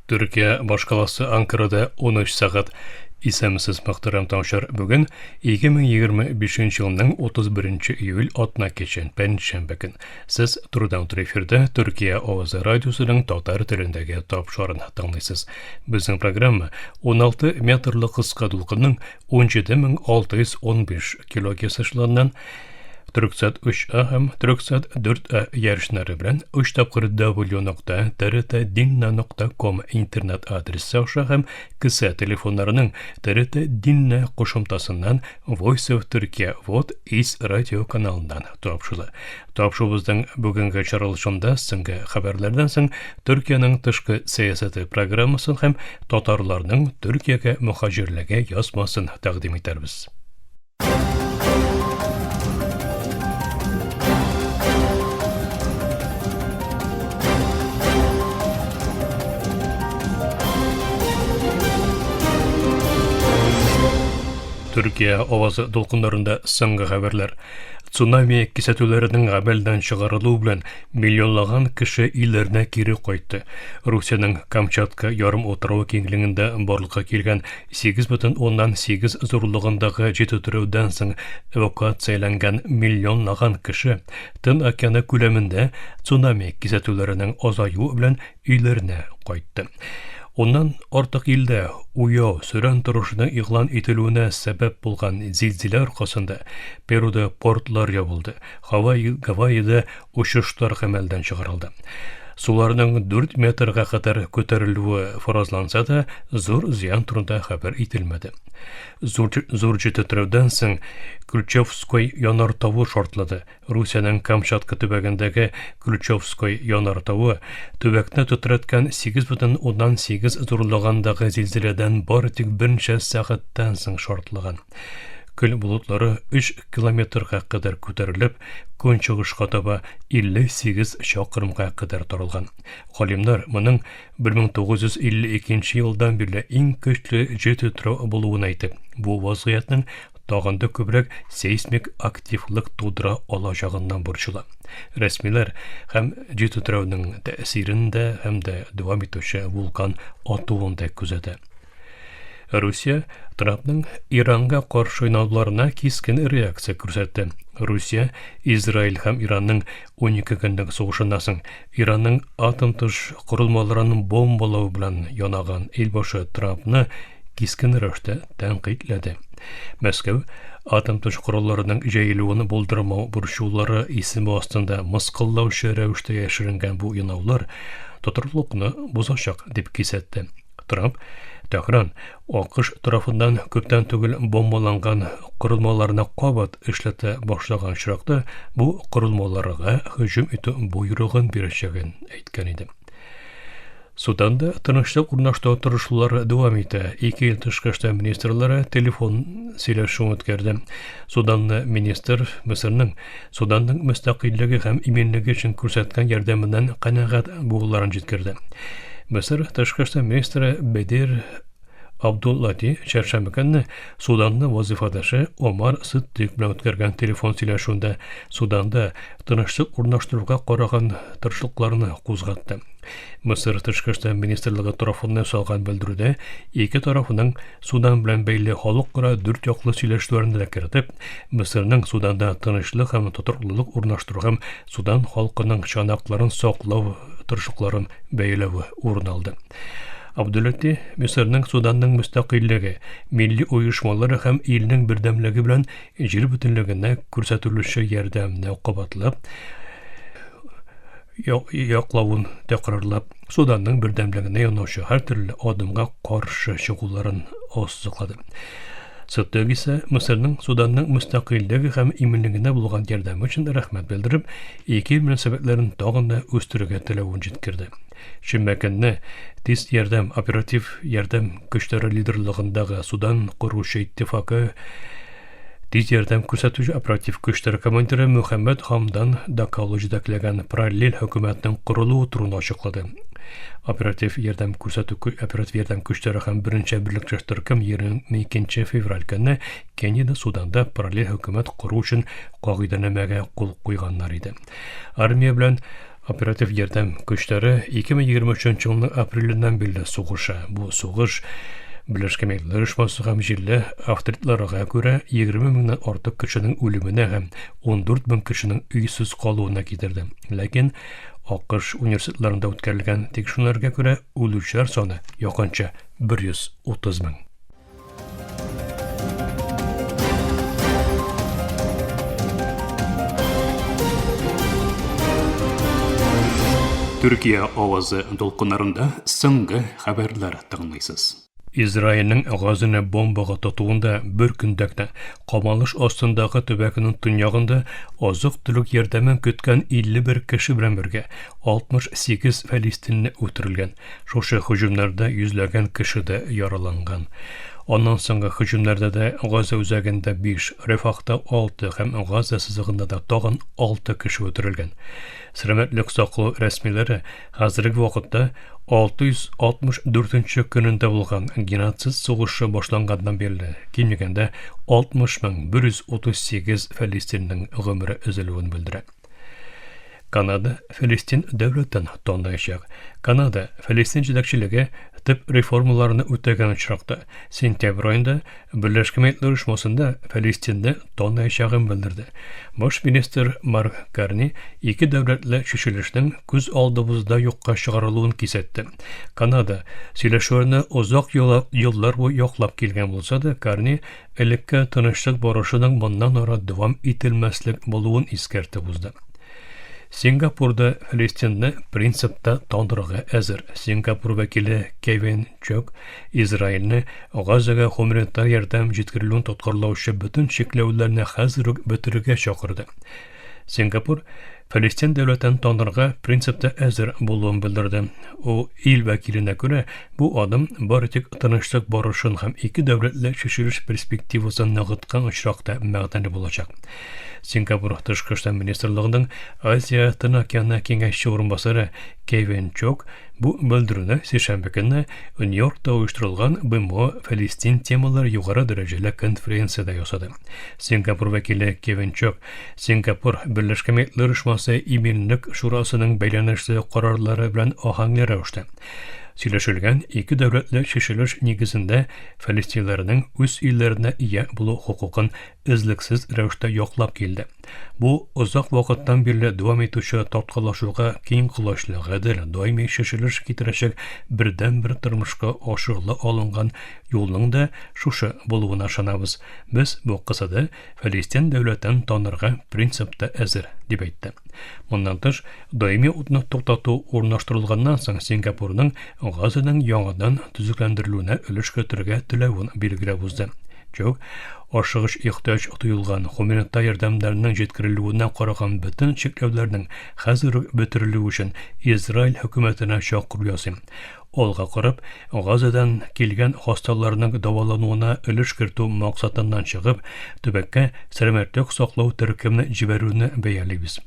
Төркия башкаласы Анкарада 13 сәгать. Исәнмесез, мөхтәрәм тыңлаучылар. Бүген 2025 елның 31 июль атна кичен, пәнҗешәмбе көн. Сез турыдан-туры эфирда Төркия авазы радиосының татар телендәге тапшырын тыңлыйсыз. Безнең программа 16 метрлы кыска дулкынның 17615 килогерц эшелоныннан Төрксат 3А һәм Төрксат 4А ярышнары белән 3 тапкыр w.trtdinna.com интернет адресы аша һәм кесә телефоннарының TRT Dinna кушымтасыннан Voice of Turkey Вот Is радио каналыннан тапшырыла. Тапшыруыбызның бүгенге чыгарылышында соңгы хәбәрләрдән соң Төркиянең тышкы сәясәте программасын һәм татарларның Төркиягә мөхаҗирлеге язмасын тәкъдим итәрбез. Төркия авазы дулкыннарында соңгы хәбәрләр. Цунами кисәтүләренең гамәлдән чыгарылуы белән миллионлаган кеше өйләренә кире кайтты. Русиянең Камчатка ярым утравы киңлегендә барлыкка килгән 8,8 зурлыгындагы җитүтерүдән соң эвакуацияләнгән миллионлаган кеше Тын океаны күләмендә цунами кисәтүләренең азаюы белән өйләренә кайтты. Уннан артык илдә уяу сөрән торышының игълан ителүенә сәбәп булган зилзилә аркасында Перуда портлар ябылды, Гавайида очышлар гамәлдән чыгарылды. Суларның 4 метрга кадәр күтәрелүе фаразланса да, зур зыян турында хәбәр ителмәде. Зур, зур җитетерүдән соң Ключевской янар тавы шартлады. Русиянең Камчатка төбәгендәге Ключевской янар тавы төбәкне тетрәткән 8,8 зурлыгындагы зилзиләдән бары тик берничә сәгатьтән соң шартлаган. Көл болытлары 3 километрга кадәр күтәрелеп, көнчыгышка таба 58 чакрымга кадәр таралган. Галимнәр моның 1952 елдан бирле иң көчле җир тетрәү булуын әйтеп, бу вазгыятьнең тагын да күбрәк сейсмик активлык тудыра алачагыннан борчыла. Рәсмиләр һәм җир тетрәүнең тәэсирен дә, һәм дә дәвам итүче вулкан атуын да күзәтә. Русия Трампның Иранга каршы янауларына кискен реакция күрсәтте. Русия Израиль һәм Иранның 12 көнлек сугышыннан соң Иранның атом тыш корылмаларын бомбалау белән янаган илбашы Трампны кискен рәвештә тәнкыйтьләде. Мәскәү атом тыш коралларының җәелүен булдырмау борчулары исеме астында мыскыллаучы рәвештә яшеренгән бу янаулар тотрыклыкны бозачак, дип кисәтте. Трамп Тәһран АКШ тарафыннан күптән түгел бомбаланган корылмаларны кабат эшләтә башлаган очракта бу корылмаларга һөҗүм итү боерыгын бирәчәген әйткән иде. Суданда тынычлык урнаштыру тырышулары дәвам итә. Ике ил тышкы эшләр министрлары телефон сөйләшү үткәрде. Суданны министр Мисырның Суданның мөстәкыйльлеге һәм иминлеге өчен күрсәткән ярдәменнән канәгать булуларын җиткерде. Мисыр тышкы эшләр министры Бедир Абдуллати чәршәмбе көнне Суданны вазифадашы Омар Сыттыйк белән үткәргән телефон сөйләшүендә Суданда тынычлык урнаштыруга караган тырышлыкларны кузгатты. Мисыр тышкы эшләр министрлыгы тарафыннан салган белдерүдә ике тарафының Судан белән бәйле халыкара дүрт яклы сөйләшүләрне дә кертеп, Мисырның Суданда тынычлык һәм тотрыклылык урнаштыру һәм Судан халкының чанакларын саклау тырышлыкларын бәяләве урын алды. Абдуләти Мисырның Суданның мөстәкыйльлеге, милли оешмалары һәм илнең бердәмлеге белән җир бөтенлегенә күрсәтелүче ярдәмне кабатлап, яклавын тәкрарлап, Суданның бердәмлегенә янаучы һәртөрле адымга каршы чыгуларын ассызыклады. Сыттык исә Мисырның Суданның мөстәкыйльлеге һәм иминлегенә булган ярдәме өчен рәхмәт белдереп, ике ил мөнәсәбәтләрен тагын да үстерергә теләвен җиткерде. Шимбә көнне тиз ярдәм оператив ярдәм көчләре лидерлыгындагы Судан коручы иттифакы Тиз ярдәм күрсәтүче оператив көчләр командиры Мөхәммәд Хамдан Дакало җитәкләгән параллель хөкүмәтнең корылуы турында ачыклады. Оператив ярдәм күрсәтү оператив ярдәм көчләре һәм берничә берлекче төркем 22 февраль көнне Кениядә Суданда параллель хөкүмәт кору өчен кагыйдәнамәгә кул куйганнар иде. Армия белән Оператив ярдәм көчләре 2023 елның апреленнән бирле сугыша. Бу сугыш Берләшкән Милләтләр Оешмасы һәм җирле авторитетларга күрә 20 меңнән артык кешенең үлеменә һәм 14 мең кешенең өйсез калуына китерде. Ләкин АКШ университетларында үткәрелгән тикшерүләргә күрә үлүчеләр саны якынча 130 мең. Төркия авазы дулкыннарында соңгы хәбәрләр тыңлыйсыз. Израильнең Газаны бомбага тотуында бер көндә генә камалыш астындагы төбәкнең төньягында азык-төлек ярдәмен көткән 51 кеше белән бергә 68 фәлистинле үтерелгән. Шушы һөҗүмнәрдә йөзләгән кеше дә яраланган. Аннан соңгы һөҗүмнәрдә дә Газа үзәгендә 5, Рефахта 6 һәм Газа сызыгында да тагын 6 кеше үтерелгән. Сәламәтлек саклау рәсмиләре хәзерге вакытта 664 нче көнендә булган геноцид сугышы башланганнан бирле ким дигәндә 60 138 фәлистиннең гомере өзелүен белдерә. Канада Фәлестин дәүләтен таныячак. Канада Фәлестин җитәкчелеге төп реформаларны үтәгән очракта сентябрь аенда Берләшкән Милләтләр Оешмасында Фәлестинне таныячагын белдерде. Баш министр Марк Карни ике дәүләтле чишелешнең күз алдыбызда юкка чыгарылуын кисәтте. Канада сөйләшүләрне озак еллар буе яклап килгән булса да, Карни Элекке тынычлык барышының моннан ары дәвам ителмәслек булуын искәртеп узды. Сингапурда Фәлестинны принципта танырга әзер. Сингапур вәкиле Кевин Чок Израильне Газага гуманитар ярдәм җиткерелүен тоткарлаучы бөтен чикләүләрне хәзер үк бетерергә чакырды. Сингапур Фәлестин дәүләтен танырга принципта әзер булуын белдерде. Ул ил вәкиленә күрә, бу адым бары тик тынычлык барышын һәм ике дәүләтле чишелеш перспективасын ныгыткан очракта мәгънәле булачак. Сингапур тышкы эшләр министрлыгының Азия Тын океаны киңәшче урынбасары Кевин Чок бу белдерүне сишәмбе көнне Нью-Йоркта оештырылган БМО Фәлестин темалары югары дәрәҗәле конференциядә ясады. Сингапур вәкиле Кевин Чок Сингапур Берләшкән Милләтләр Оешмасы Иминлек Шурасының бәйләнешле карарлары белән аһәңле рәвештә сөйләшелгән ике дәүләтле чишелеш нигезендә фәлестинләрнең үз илләренә ия булу хокукын эзлексез рәвештә яклап килде. Бу озак вакыттан бирле дәвам итүче тарткалашуга киң колачлы, гадел, даими чишелеш китерәчәк бердәнбер тормышка ашырыла алынган юлның да шушы булуына ышанабыз. Без бу кысада Фәлестин дәүләтен танырга принципта әзер, дип әйтте. Моннан тыш, даими утны туктату урнаштырылганнан соң Сингапурның Газаның яңадан төзекләндерелүенә өлеш кертергә теләвен билгеләп узды. Чок, ашыгыч ихтыяҗ тоелган гуманитар ярдәмнәрнең җиткерелүенә караган бөтен чикләүләрнең хәзер үк бетерелүе өчен Израиль хөкүмәтенә чакыру ясыйм. Алга карап, Газадан килгән хасталарның дәвалануына өлеш кертү максатыннан чыгып, төбәккә сәламәтлек саклау төркемен җибәрүне бәялибез.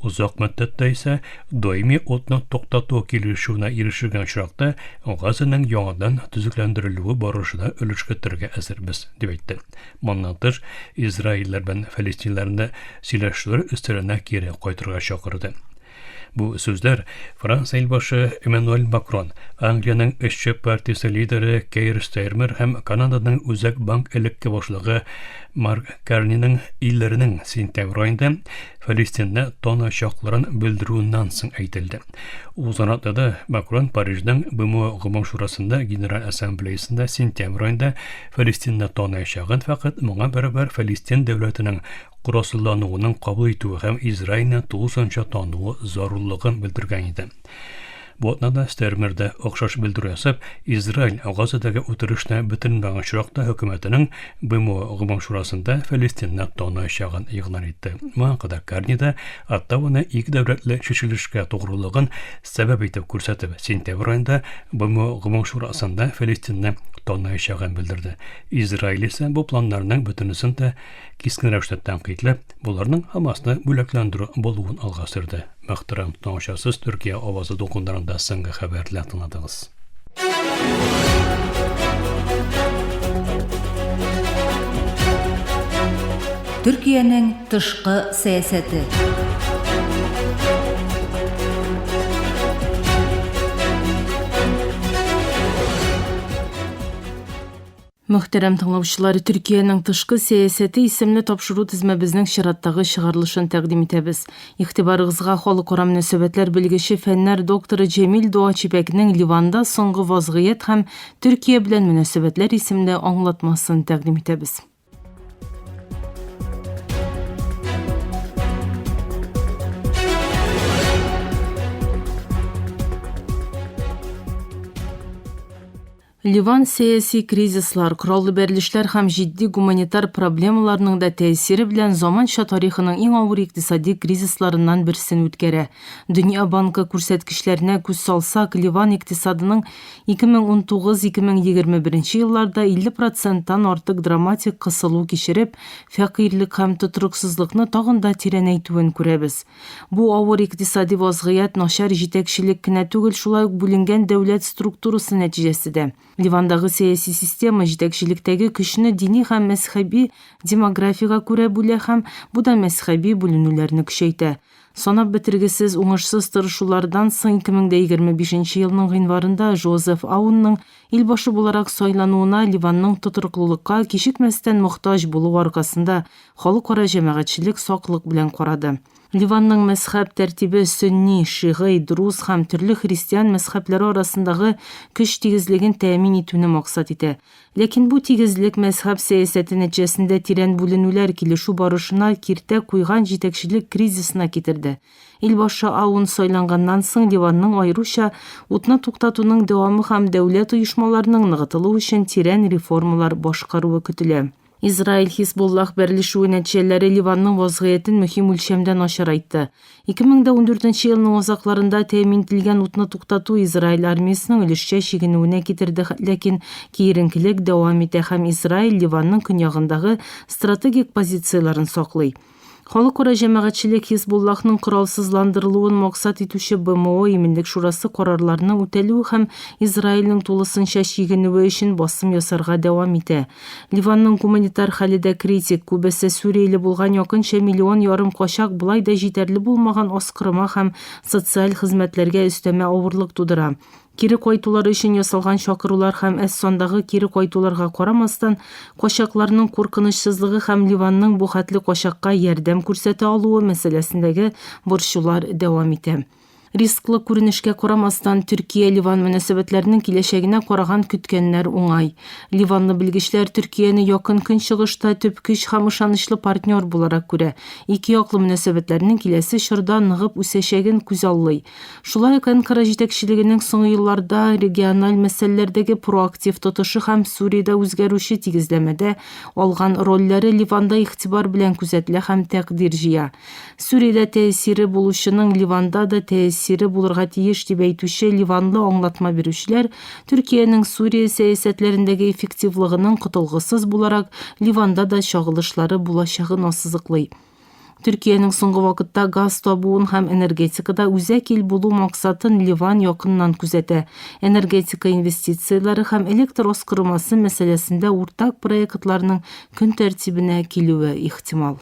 Озак мөддәттә исә даими утны туктату килешүенә ирешелгән очракта Газаның яңадан төзекләндерелүе барышына өлеш кертергә әзербез, дип әйтте. Моннан тыш, израильләр белән фәлестинләрне сөйләшүләр өстәленә кире кайтырга чакырды. Бу сүзләр Франция илбашы Эммануэль Макрон, Англиянең эшче партиясе лидеры Кейр Стейрмер һәм Канаданың Үзәк банк элекке башлыгы Марк Карниның илләренең сентябрь аенда Фәлестинне таначакларын белдерүеннән соң әйтелде. Узган атнада Макрон Парижның БМО Гомум шурасында Генераль ассамблеясында сентябрь аенда Фәлестинне танаячагын, фәкать моңа барабар Фәлестин дәүләтенең коралсызлануының кабул итүе һәм Израильне тулысынча тануы зарурлыгын белдергән иде. Бу атнада Стермер дә охшаш белдерү ясап, Израиль Газадагы үтерешне бетермәгән очракта хөкүмәтенең БМО Гомум шурасында Фәлестинны таныячагын игълан итте. Моңа кадәр Карни да Оттаваны ике дәүләтле чишелешкә тугрылыгын сәбәп итеп күрсәтеп, сентябрь аенда БМО Гомум шурасында Фәлестинны таныячагын белдерде. Израиль исә бу планнарның бөтенесен дә Кискен рәвештә тәнкыйтьләп, боларның Хамасны бүләкләндерү булуын алга сөрде. Мөхтәрәм тыңлаучылар, Төркия авазы дулкыннарында соңгы хәбәрләр тыңладыгыз. Төркиянең тышкы сәясәте. Мөхтәрәм тыңлаучылар, Төркиянең тышкы сәясәте исемле тапшыру тезмәбезнең чираттагы чыгарылышын тәкъдим итәбез. Игътибарыгызга халыкара мөнәсәбәтләр белгече, фәннәр докторы Җәмил Дуачибәкнең Ливанда соңгы вазгыять һәм Төркия белән мөнәсәбәтләр исемле аңлатмасын тәкъдим итәбез. Ливан сәяси кризислар, кораллы бәрелешләр һәм җитди гуманитар проблемаларның да тәэсире белән заманча тарихының иң авыр икътисади кризисларыннан берсен үткәрә. Дөнья банкы күрсәткечләренә күз салсак, Ливан икътисадының 2019-2021 елларда 50 проценттан артык драматик кысылу кичереп, фәкыйрьлек һәм тотрыксызлыкны тагын да тирәнәйтүен күрәбез. Бу авыр икътисади вазгыять начар җитәкчелек кенә түгел, шулай ук бүленгән дәүләт структурасы нәтиҗәсе дә. Ливандагы сәяси система җитәкчелектәге көчне дини һәм мәзһәби демографиягә күрә бүлә һәм бу да мәзһәби бүленүләрне көчәйтә. Санап бетергесез уңышсыз тырышулардан соң 2025 нче елның гыйнварында Жозеф Аунның илбашы буларак сайлануына Ливанның тотрыклылыкка кичекмәстән мохтаҗ булуы аркасында халыкара җәмәгатьчелек саклык белән карады. Ливанның мәзһәб тәртибе сөнни, шигый, друз һәм төрле христиан мәзһәбләре арасындагы көч тигезлеген тәэмин итүне максат итә. Ләкин бу тигезлек мәзһәб сәясәте нәтиҗәсендә тирән бүленүләр килешү барышына киртә куйган җитәкчелек кризисына китерде. Илбашы Аун сайланганнан соң Ливанның аеруча утны туктатуның дәвамы һәм дәүләт оешмаларының ныгытылуы өчен тирән реформалар башкаруы көтелә. Израиль-Хизбуллаһ бәрелешүе нәтиҗәләре Ливанның вазгыятен мөһим үлчәмдә начарайтты. 2014 нче елның азакларында тәэмин ителгән утны туктату Израиль армиясенең өлешчә чигенүенә китерде, ләкин киеренкелек дәвам итә һәм Израиль Ливанның көньягындагы стратегик позицияләрен саклый. Халыкара җәмәгатьчелек Хизбуллаһның коралсызландырылуын максат итүче БМО Иминлек шурасы карарларының үтәлүе һәм Израильнең тулысынча чигенүе өчен басым ясарга дәвам итә. Ливанның гуманитар хәле дә критик, күбесе сүрияле булган якынча миллион ярым качак болай да җитәрле булмаган аскырма һәм социаль хезмәтләргә өстәмә авырлык тудыра. Кире кайтулар өчен ясалган чакырулар һәм әз сандагы кире кайтуларга карамастан, качакларның куркынычсызлыгы һәм Ливанның бу хәтле качакка ярдәм күрсәтә алуы мәсьәләсендәге борчулар дәвам итә. Рисклы күренешкә карамастан, Төркия-Ливан мөнәсәбәтләренең киләчәгенә караган көткәннәр уңай. Ливанлы белгечләр Төркияне Якын Көнчыгышта төп көч һәм ышанычлы партнер буларак күрә, икеяклы мөнәсәбәтләрнең киләсе чорда ныгып үсәчәген күзаллый. Шулай ук Әнкара җитәкчелегенең соңгы елларда региональ мәсьәләләрдәге проактив тотышы һәм Сүриядә үзгәрүче тигезләмәдә алган рольләре Ливанда игътибар белән күзәтелә һәм тәкъдир җыя. Сүриядә тәэсире булучының Ливанда да тәэсире булырга тиеш дип әйтүче ливанлы аңлатма бирүчеләр Төркиянең Сүрия сәясәтләрендәге эффективлыгының котылгысыз буларак Ливанда да чагылышлары булачагын ассызыклый. Төркиянең соңгы вакытта газ табуын һәм энергетикада үзәк ил булу максатын Ливан якыннан күзәтә. Энергетика инвестицияләре һәм электр аскырмасы мәсьәләсендә уртак проектларның көн тәртибенә килүе ихтимал.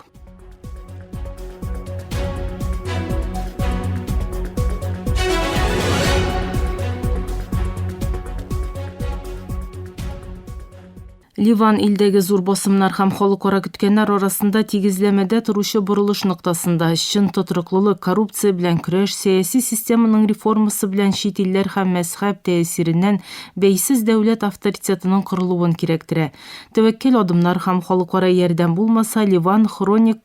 Ливан илдәге зур басымнар һәм халыкара көткәннәр арасында тигезләмәдә торучы борылыш ноктасында. Чын тотрыклылык, коррупция белән көрәш, сәяси системаның реформасы белән чит илләр һәм мәзһәб тәэсиреннән бәйсез дәүләт авторитетының корылуын кирәктерә. Тәвәккәл адымнар һәм халыкара ярдәм булмаса, Ливан хроник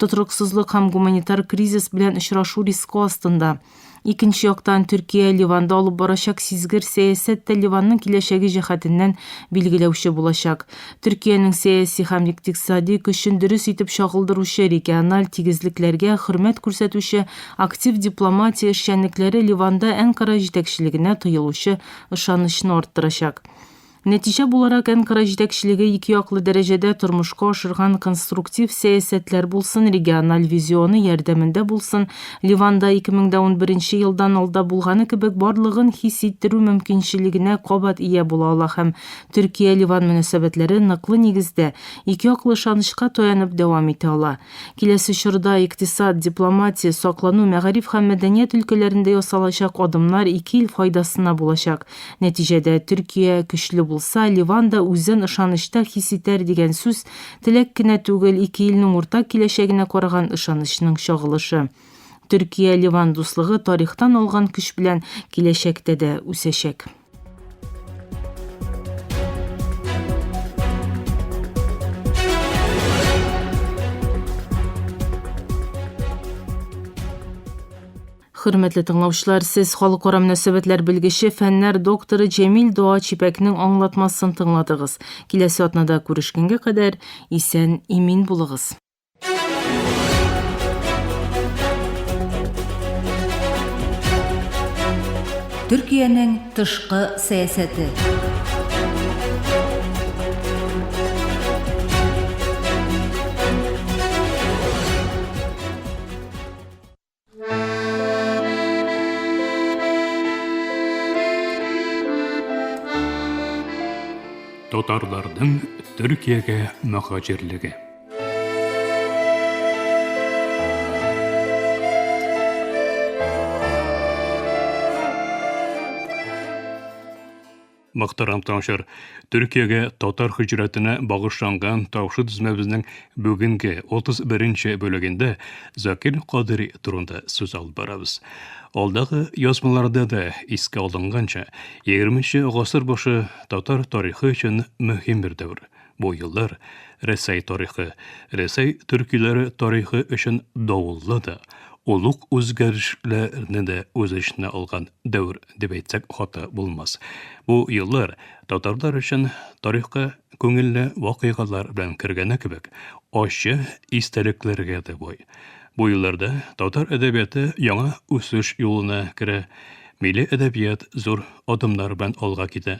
тотрыксызлык һәм гуманитар кризис белән очрашу рискы астында. Икенче яктан, Төркия Ливанда алып барачак сизгер сәясәт тә Ливанның киләчәге җәһәтеннән билгеләүче булачак. Төркиянең сәяси һәм икътисади көчен дөрес итеп чагылдыручы, региональ тигезлекләргә хөрмәт күрсәтүче актив дипломатия эшчәнлекләре Ливанда Әнкара җитәкчелегенә тоелучы ышанычны арттырачак. Нәтиҗә буларак, Әнкара җитәкчелеге икеяклы дәрәҗәдә тормышка ашырган конструктив сәясәтләр булсын, региональ визионы ярдәмендә булсын, Ливанда 2011 елдан алда булганы кебек барлыгын хис иттерү мөмкинчелегенә кабат ия була ала һәм Төркия-Ливан мөнәсәбәтләре ныклы нигездә, икеяклы ышанычка таянып дәвам итә ала. Киләсе чорда икътисад, дипломатия, саклану, мәгариф һәм мәдәният өлкәләрендә ясалачак адымнар ике ил файдасына булачак. Нәтиҗәдә, Төркия көчле булсын. булса, Ливан да үзен ышанычта хис итәр дигән сүз теләк кенә түгел, ике илнең уртак киләчәгенә караган ышанычның чагылышы. Төркия-Ливан дуслыгы тарихтан алган көч белән киләчәктә дә үсәчәк. Хөрмәтле тыңлаучылар, сез халыкара мөнәсәбәтләр белгече, фәннәр докторы Җәмил Дуа Чипәкнең аңлатмасын тыңладыгыз. Киләсе атнада күрешкәнгә кадәр исән имин булыгыз. Төркиянең тышкы сәясәте. Татарларның Төркиягә мөһаҗирлеге. Мөхтәрәм тыңлаучылар, Төркиягә татар һиҗрәтенә багышланган тавышы төзмәбезнең бүгенге 31 нче бүлегендә Закир Кадыри турында сүз алып барабыз. Алдагы язмаларда да искә алынганча, 20 нче гасыр башы татар тарихы өчен мөһим бер дәвер. Бу еллар Рәсәй тарихы, Рәсәй төркиләре тарихы өчен давыллы да, олуг үзгәрешләрне дә үз эченә алган дәвер дип әйтсәк хата булмас. Бу еллар татарлар өчен тарихка күңелле вакыйгалар белән кергәне кебек, ачы истәлекләргә дә бай. Бу елларда татар әдәбияты яңа үсеш юлына керә, милли әдәбият зур адымнар белән алга китә.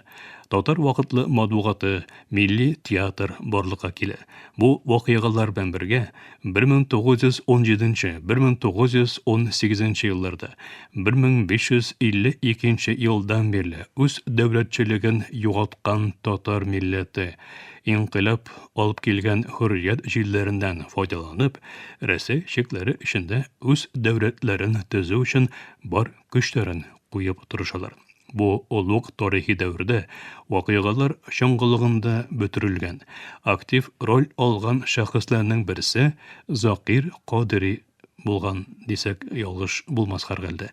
Татар вакытлы матбугаты, милли театр барлыкка килә. Бу вакыйгалар белән бергә 1917, 1918 елларда, 1552 елдан бирле үз дәүләтчелеген югалткан татар милләте, инкыйлаб алып килгән хөррият җилләреннән файдаланып, Рәсәй чикләре эчендә үз дәүләтләрен төзү өчен бар көчләрен куеп тырышалар. Бу олуг тарихи дәвердә вакыйгалар чоңгылыгында бөтерелгән, актив роль алган шәхесләрнең берсе Закир Кадыри булган дисәк ялгыш булмас һәрхәлдә.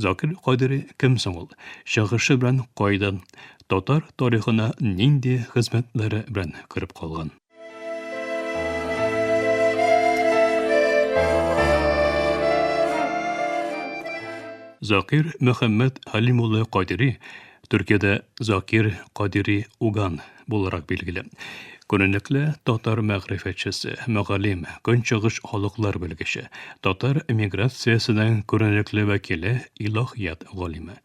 Закир Кадыри кем соң ул? Чыгышы белән кайдан? Татар тарихына нинди хезмәтләре белән кереп калган? Закир Мөхәммәд Хәлим улы Кадири Төркиядә Закир Кадири Уган буларак билгеле. Күренекле татар мәгърифәтчесе, мөгаллим, көнчыгыш халыклар белгече, татар эмиграциясенең күренекле вәкиле, илаһият галиме.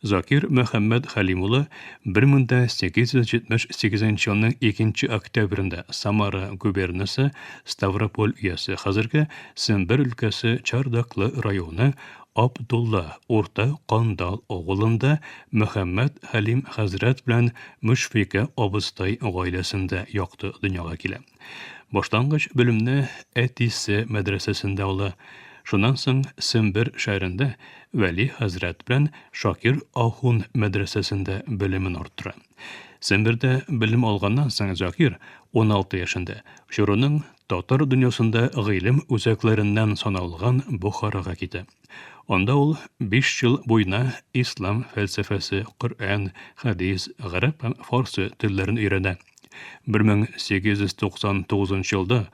Закир Мөхәммәд Хәлим улы 1878 елның 2 октябрендә Самара губернасы Ставрополь өясе, хәзерге Сембер өлкәсе Чардаклы районы Абдулла Урта Кандал авылында Мөхәммәд Хәлим хәзрәт белән Мөшфикә абыстай гаиләсендә якты дөньяга килә. Башлангыч белемне әтисе мәдрәсәсендә ала. Шуннан соң Сембер шәһәрендә Вәли хәзрәт белән Шакир ахун мәдрәсәсендә белемен арттыра. Сембердә белем алганнан соң Закир 16 яшендә чорының татар дөньясында гыйлем үзәкләреннән саналган Бохарага китә. Анда ул 5 ел буена ислам фәлсәфәсе, Коръән, хәдис, гарәп һәм фарсы телләрен өйрәнә. 1899 елда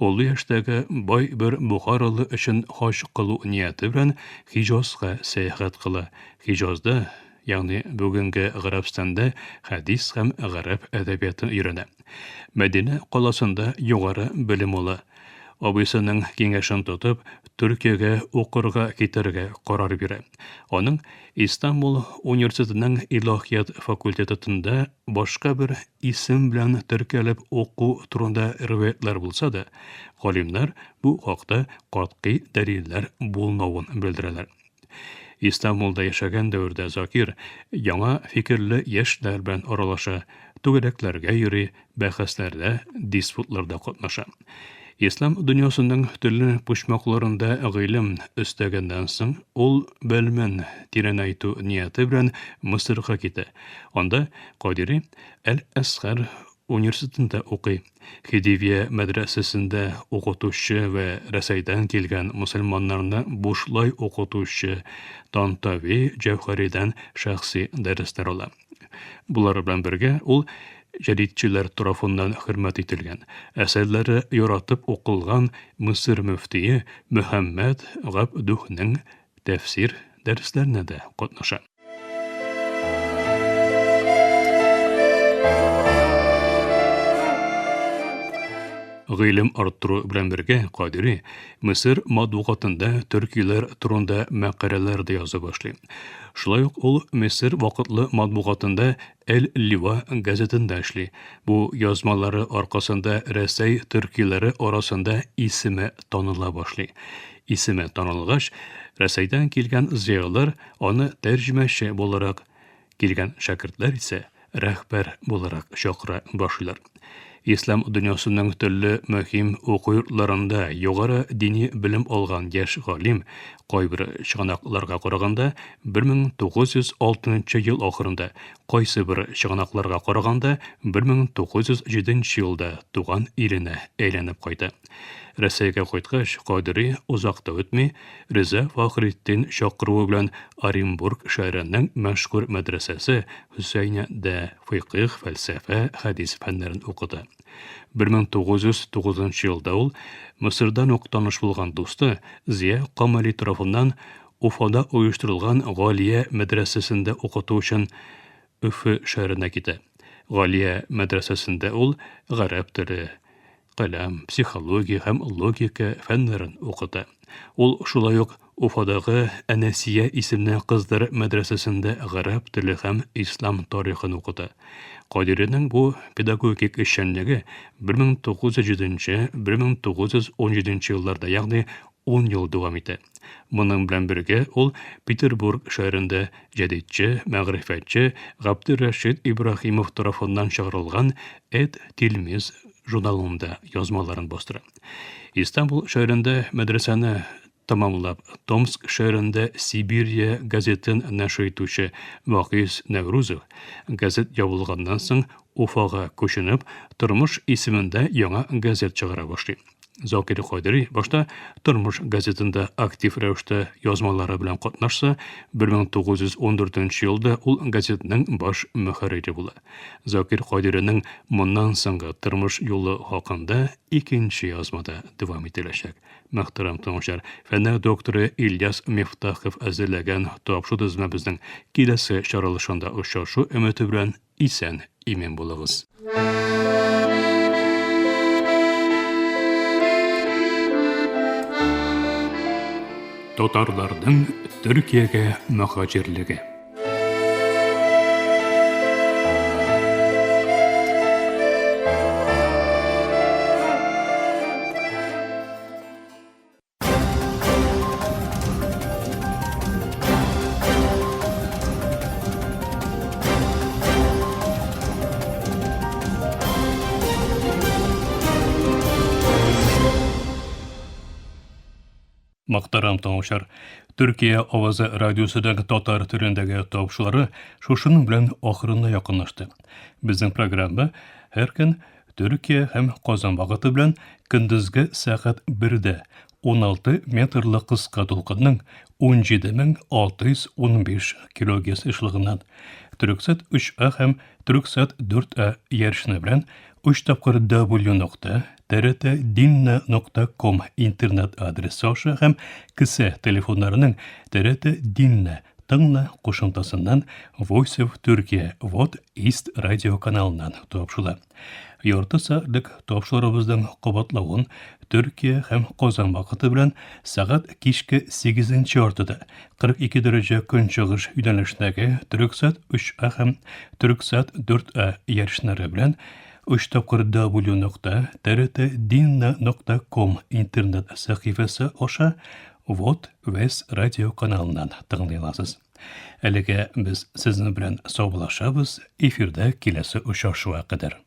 олы яшьтәге бай бер бухаралы өчен хаҗ кылу нияте белән Хиҗазга сәяхәт кыла. Хиҗазда, ягъни бүгенге Гарәбстанда хәдис һәм гарәп әдәбиятын өйрәнә. Мәдинә каласында югары белем ала. Абыйсының киңәшен тотып, Төркиягә укырга китәргә карар бирә. Аның Истанбул университетының илаһият факультетында башка бер исем белән теркәлеп уку турында риваятьләр булса да, галимнәр бу хакта катгый дәлилләр булмавын белдерәләр. Истанбулда яшәгән дәвердә Закир яңа фикерле яшьләр белән аралаша, түгәрәкләргә йөри, бәхәсләрдә, диспутларда катнаша. Ислам дөньясының төрле почмакларында гыйлем өстәгәннән соң, ул белемен тирәнәйтү нияте белән Мысырга китә. Анда Кадири Әл-Әзһәр университетында укый. Хедивия мәдрәсәсендә укытучы вә Рәсәйдән килгән мөселманнарны бушлай укытучы Тантави Җәүһәридән шәхси дәресләр ала. Болар белән бергә ул җәдитчеләр тарафыннан хөрмәт ителгән, әсәрләре яратып укылган Мисыр мөфтие Мөхәммәд Габдүһнең тәфсир дәресләренә дә катнаша. Гыйлем арттыру белән бергә Кадири Мисыр матбугатында төркиләр турында мәкаләләр дә яза башлый. Шулай ук ул Мисыр вакытлы матбугатында Әл-Лива газетында эшли. Бу язмалары аркасында Рәсәй төркиләре арасында исеме таныла башлый. Исеме танылгач, Рәсәйдән килгән зыялылар аны тәрҗемәче буларак, килгән шәкертләр исә рәһбәр буларак чакыра башлыйлар. Ислам дөньясының төрле мөһим уку йортларында югары дини белем алган яшь галим, кайбер чыганакларга караганда, 1906 ел ахырында, кайсыбер чыганакларга караганда, 1907 елда туган иленә әйләнеп кайта. Рәсәйгә кайткач, Кадыри озак та үтми, Риза Фәхретдин чакыруы белән Оренбург шәһәренең мәшһүр мәдрәсәсе Хөсәйнядә фикъһ, фәлсәфә, хәдис фәннәрен укыта. 1909 елда ул Мисырдан ук таныш булган дусты Зия Камали тарафыннан Уфада оештырылган Галия мәдрәсәсендә укыту өчен Өфе шәһәренә китә. Галия мәдрәсәсендә ул гарәп теле, каләм, психология һәм логика фәннәрен укыта. Ул шулай ук Уфадагы Әнәсия исемле кызлар мәдрәсәсендә гарәп теле һәм ислам тарихын укыта. Кадиринең бу педагогик эшчәнлеге 1907-1917 елларда, ягъни ун ел дәвам итә. Моның белән бергә ул Петербург шәһәрендә җәдитче, мәгърифәтче Габдерәшит Ибраһимов тарафыннан чыгарылган Эт Тилмиз журналында язмаларын бастыра. Истанбул шәһәрендә мәдрәсәне тәмамлап, Томск шәһәрендә Сибирия газетын нәшер итүче Вакыйз Нәүрүзов газет ябылганнан соң Уфага күченеп, Тормыш исемендә яңа газет чыгара башлый. Закир Кадыри башта Тормыш газетында актив рәвештә язмалары белән катнашса, 1914 елда ул газетның баш мөхәррире була. Закир Кадыриның моннан соңгы тормыш юлы хакында икенче язмада дәвам ителәчәк. Мөхтәрәм тыңлаучылар, фәннәр докторы Ильяс Мифтахов әзерләгән тапшыру тезмәбезнең киләсе чыгарылышында очрашу өмете белән Исән, имин булыгыз. Татарларның Төркиягә мөһаҗирлеге. Мөхтәрәм тыңлаучылар, Төркия авазы радиосының татар телендәге тапшырулары шушының белән ахырына якынлашты. Безнең программа һәр көн Төркия һәм Казан вакыты белән көндезге сәгать 1дә 16 метрлы кыска дулкынның 17615 килогерц ешлыгыннан Төрксат 3А һәм Төрксат 4А ярышны белән 3 тапкыр w нокта trtdinna нокта ком интернет адресы аша һәм кесә телефоннарының TRT Dinle тыңла кушымтасыннан Voice of Turkey Вот East радио каналыннан тапшыла. Ярты сәгатьлек тапшыруыбызның кабатлавын Төркия һәм Казан вакыты белән сәгать кичке 8 яртыда 42 дәрәҗә көнчыгыш юнәлешендәге Төрексат 3А һәм Төрексат 4А ярышлары белән 3 тапкыр w нокта trtdinna нокта ком интернет сәхифәсе аша Вот Вес радио каналыннан тыңлый аласыз. Әлегә без сезнең белән саубуллашабыз, эфирда киләсе очрашуга кадәр.